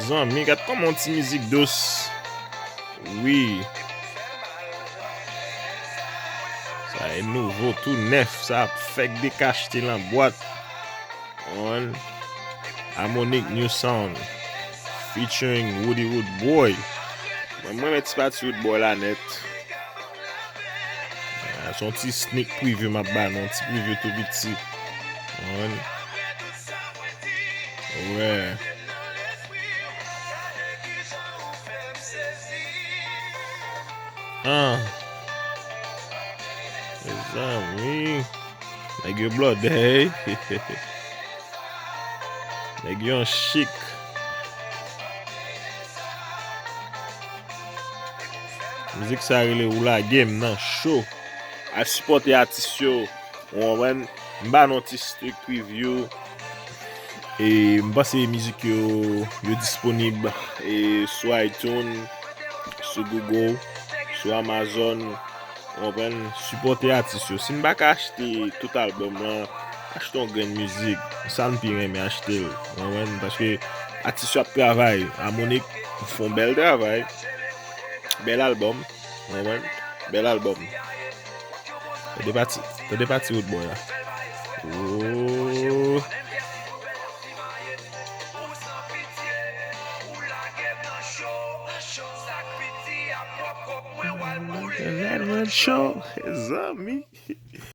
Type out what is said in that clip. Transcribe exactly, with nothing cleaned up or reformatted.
Zanmi, gad kòman yon ti mizik dous. Wi. Sa e nouvo, tou nèf, sa ap fèk dekachte nan bwat. On Harmonic New Sound featuring Woody Wood Boy. Mwen, mwen renmen ti pati Wood Boy la nèt. Ah, se yon ti sneak preview m ap ba nou, yon ti preview tou piti. On. Wè. Ah. Mezanmi. Nèg yo blòdèy. Nèg yo chik. Mizik sa rele Ou Lage M nan cho. Al sipòte atis yo. Ou konprann? M ba nou ti sneak preview. E m panse mizik yo, yo disponib e sou iTunes, sou Google, sou Amazon. Ou konprann? Sipòte atis yo. Si n pa ka achte tout albòm lan, achte yon grenn mizik. Sa n pi renmen achte l. Ou konprann? Paske atis yo ap travay. Harmonic fè yon bèl travay. Bèl albòm. Ou konprann? Bèl albòm. Tande pati, tande pati Wood Boy la. Oh. Red Red Show, zanmi.